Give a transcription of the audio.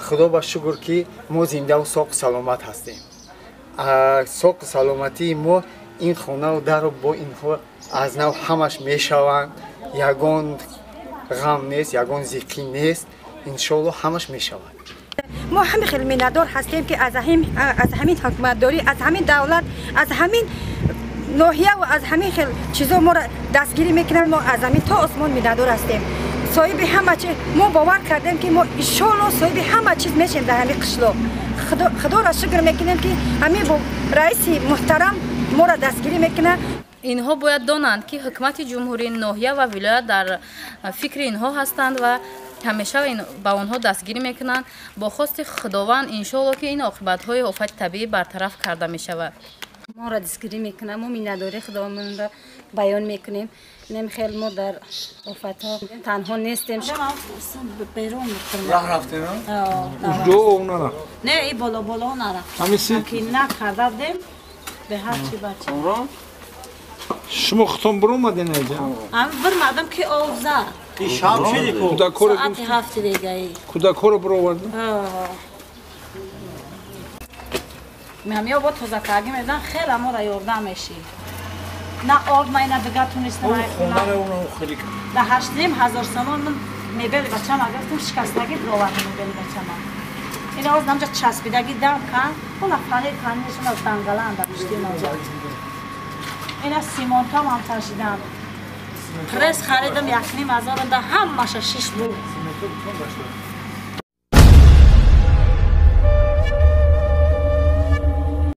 Худо ба шукр, ки мо зиндаву соқу саломат ҳастем. Соқу саломатии мо ин хонаву дару бо инҳо аз нав ҳамаш мешаванд. Ягон ғам нест, ягон зиқӣ нест, иншоалло ҳамаш мешавад. Мо ҳами хеле миннатдор ҳастем, ки аз ҳамин ҳукуматдорӣ, аз ҳамин давлат, аз ҳамин ноҳия ва аз ҳамин хел чизо моро дастгирӣ мекунанд. Мо аз ҳамин то осмон миннатдор ҳастем. Соҳиби ҳама чиз мо бовар кардем, ки мо иншоалло соҳиби ҳама чиз мешем дар ҳамин қишлоқ. Худоро шукр мекунем, ки ҳамин раиси муҳтарам моро дастгирӣ мекунад. Инҳо бояд донанд, ки ҳукумати ҷумҳурӣ, ноҳия ва вилоят дар фикри инҳо ҳастанд ва ҳамеша ба онҳо дастгирӣ мекунанд. Бо хости Худованд, иншоалло, ки ин оқибатҳои офати табиӣ бартараф карда мешавад. Моро дастгирӣ мекунад, мо миннатдории Худовандро баён мекунем. Хел мо дар офатҳо танҳо нестем. Раҳ рафтем? Ҷо нарафт? Не, и боло боло нарафт. Ки накарда будем, бе ҳар чи бача. Шумо худтон биромаден инҷа? Бирмадам, ки об зад. Шаб шуди ку. Соати 7 дегаи. Кӯдакҳоро бировардем? Меҳмиё бо тозакаргӣ медан, хеле моро ёрдам мешид. На об май, на дигар тунистам. Да 8,5 ҳазор сомон ман мебели бачама гирифтам, шикастагӣ бировардам мебели бачама. Ина оз намҷа часпидагӣ дам кан, ҳола фанер фанершон аз дангалаанда пушти ноҷа. Ина симонтам ҳам ташидам. Пресс харидам 1,5 ҳазор, да ҳамаша шиш буд.